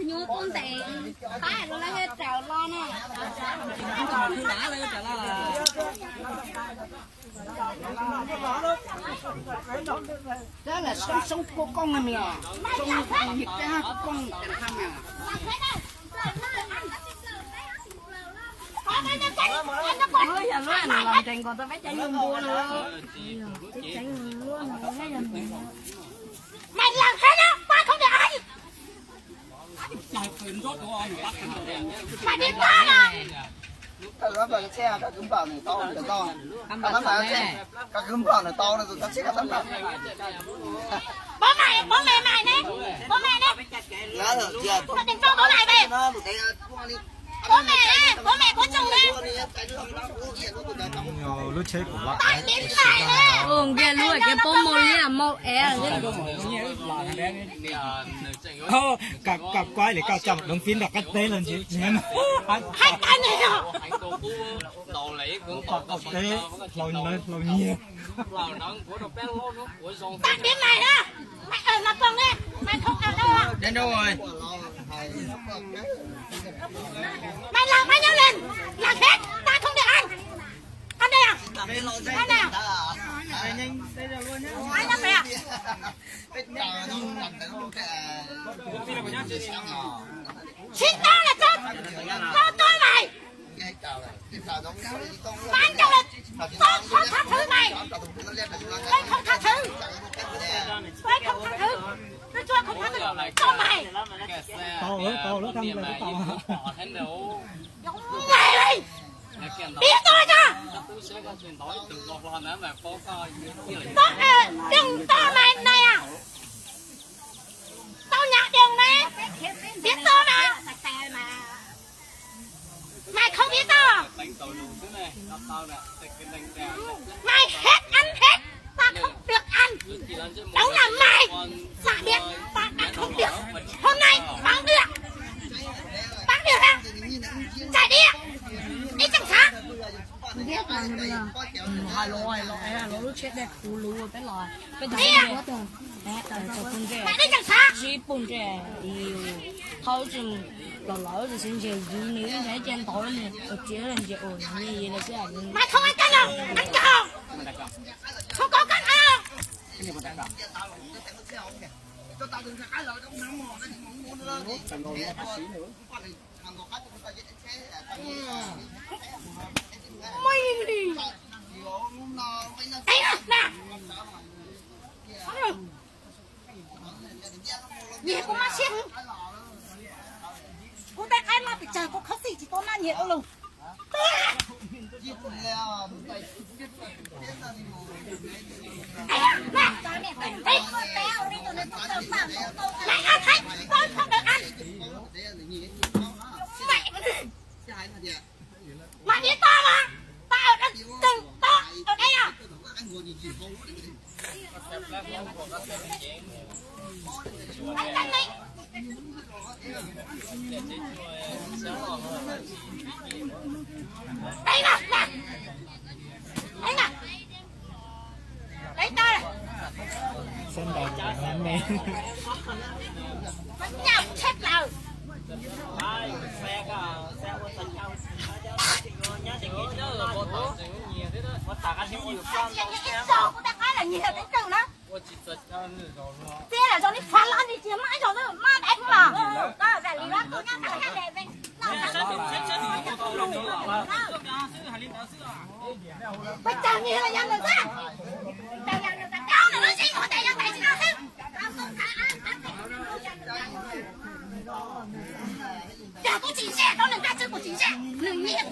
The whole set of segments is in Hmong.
Nyuj tub ntev, pab los lawv yuav raws los na. Tab lam soob soob kuj kooj na, soob yim peb hab kuj kooj tas hab mas. Yog lub no los ntees nkaus tau peb cov nyuj npua no. Peb cov nyuj npua no yog Mày làm thế đó, ba không được ăn. Mày đi qua nè. Các cứ bảo nửa to, nửa to. Các cứ bảo nửa to, nửa to, tao chết các tấm lòng. Bố mày, bố mày mày nè. Bố mày nè. Nó đừng cho bố mày về. Bố mày nè, bố mày có chồng nè. Lub tsheb kuv loj. Tao đến mày nè. Ua nkiag lub hais tias poob muaj liab muaj ev. Koj, koj kuaj li koj coj doov fib nrog qab teb los ntsis. Hais tao nè. Ua qaum teb hlau nyiag. Tao đến mày nè. Mày ở mà còn nè. Mày không ở đâu à? Mày làm bao nhiêu lần? Làm hết, tao không được ăn. Ăn đây à? Ăn đây à? Ăn đây à? Chính tao là con, con tôi mày. Bán cho là con không tha thứ mày. Tôi không tha thứ. Tôi không tha thứ. Tôi chưa không tha thứ cho mày. Tao, tao, tao, tao, tao. Mày đi. Biết tôi chưa? Tôi, ờ, đừng cho mày này à. Tao nhặt đừng này. Biết tôi mà. Mày không biết tao à? Mày hết ăn hết. Tao không được ăn. Đúng là mày. Giả biệt. Tao ăn không được. Hôm nay bán được. Bán được hả? Chạy đi. Đi chẳng xá. Hais los, hais los, hais los lub tsheb dej kuv luv peb los, peb cov phooj ywg, cov phooj ywg, phooj ywg thaub tsis los lawm tsis ntseg yus nws ib ntseg ib ce ntau nws ua txiav ntses ua nws li lawm xwb. Nyias kuv mab siab, kuv tej qaib no pes tsawg kuv khaub xij tsis tau nab nyias ua lug. Mày ăn thấy tôi không được ăn. Mày biết tao mà. Tao ở đây, tao ở đây à. Anh canh đi. Đây nè, nè. Đây nè. Lấy tao. Sân đầu của nó mê. Nó nhào chết lầu. Tia là do neb pha lab neb cia maj zog lawm, maj dab tuag los. Peb cawg nyias los yog nws xwb. Cawg nws lub zeem ua ntej yog tais tsis no xwb. Yog kuv tsis zam rau nws, tab sis kuv tsis zam nws nyiam.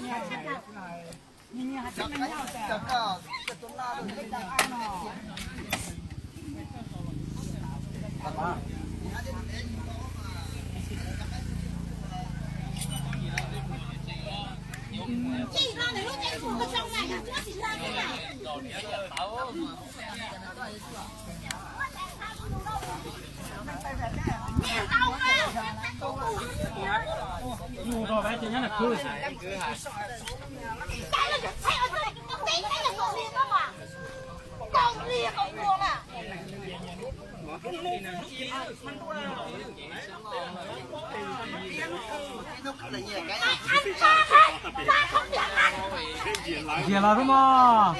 Ntsiag los rub mog.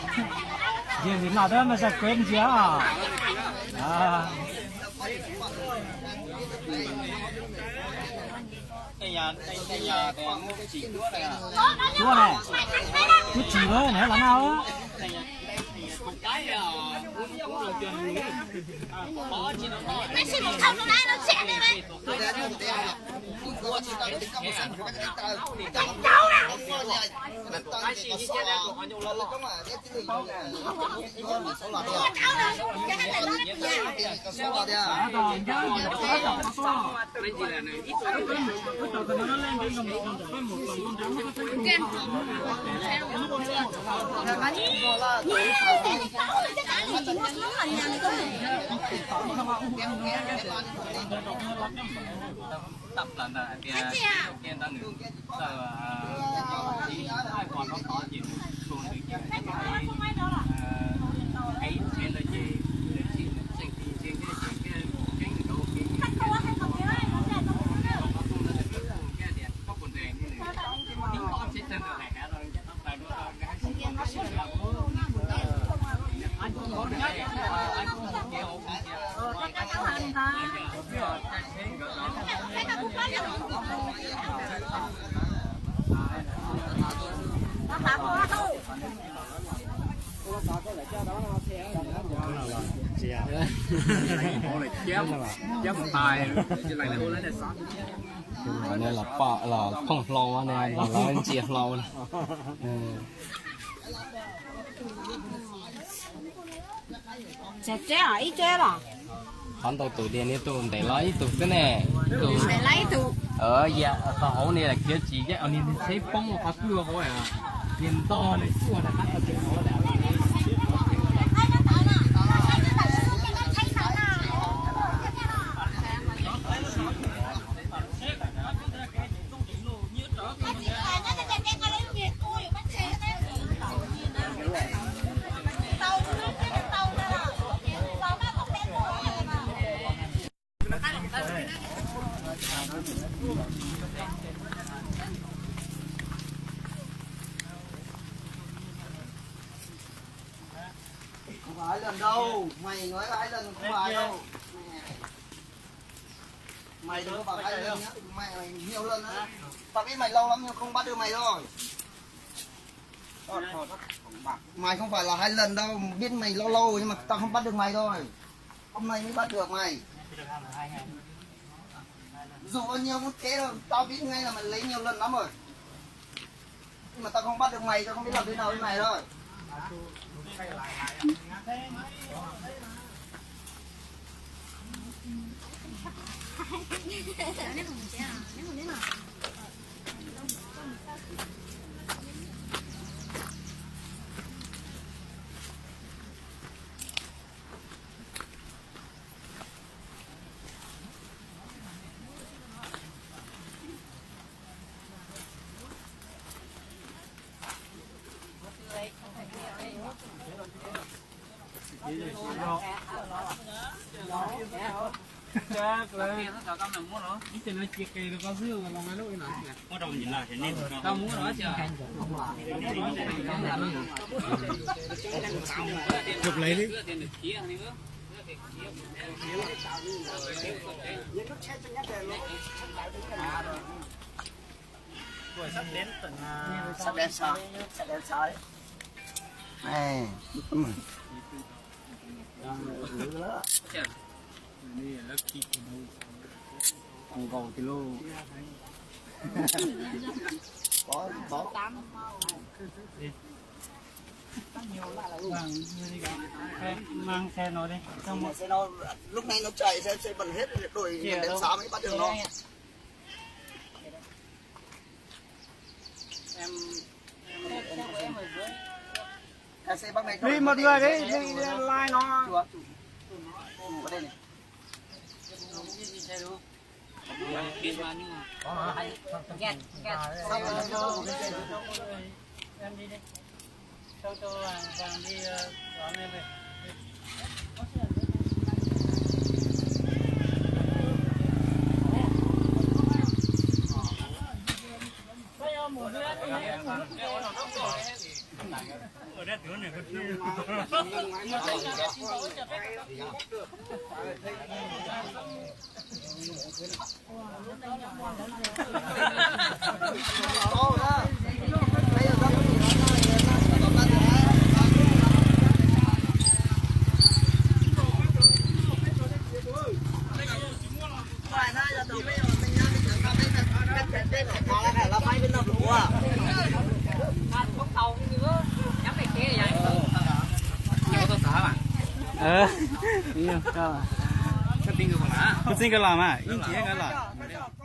Ntsiag vim no tab mas sab kev ntsiag. Cuab ne, cuab tsis lawm ne los na. Tawm plaws ntawm hais tias ntawd nws txawm ib thaij qhov tod ces nws tsuas nws ces ev tsev ntawd ces nws tsis tseem ti ces nws tseem keeb nws rau kev tias koj puas ntes nws. Tus no los pom los phooj hlau ne, los lawv ntsia hlau na. Tseg tseb os, ib tseb los? Qhov ntau tus tias niag tus ntes los ib tug xwb ne. Ntes los ib tug. Yam tau hauv ni khiav tsis, yam ni tsheb poob qhov twg hauv, niag ntog nws tsuaj rau qab tau tes hauv. Không phải hai lần đâu, mày nói hai lần không phải đâu. Mày đừng có bảo hai lần nhá, mày nhiều lần á. Tao biết mày lâu lắm nhưng không bắt được mày rồi. Mày không phải là hai lần đâu, biết mày lâu lâu nhưng mà tao không bắt được mày rồi. Hôm nay mới bắt được mày. Dù bao nhiêu muốn thế đâu, tao biết ngay là mày lấy nhiều lần lắm rồi. Nhưng mà tao không bắt được mày, tao không biết làm thế nào với mày rồi. Chụp lấy đi. Sắp đến sao? Sắp đến sao đấy? Này. Còn gầu thì luôn. Có, có. Mang xe nó đi. Xe nó, lúc này nó chạy, xe, xe bận hết, đội đến sáu mới bắt được nó. Đi một người đi, đi lai nó. Em đi đi. Sâu sâu vàng đi, vàng đi về. Koj txij nkawd los mas ib ntsis nkawd los.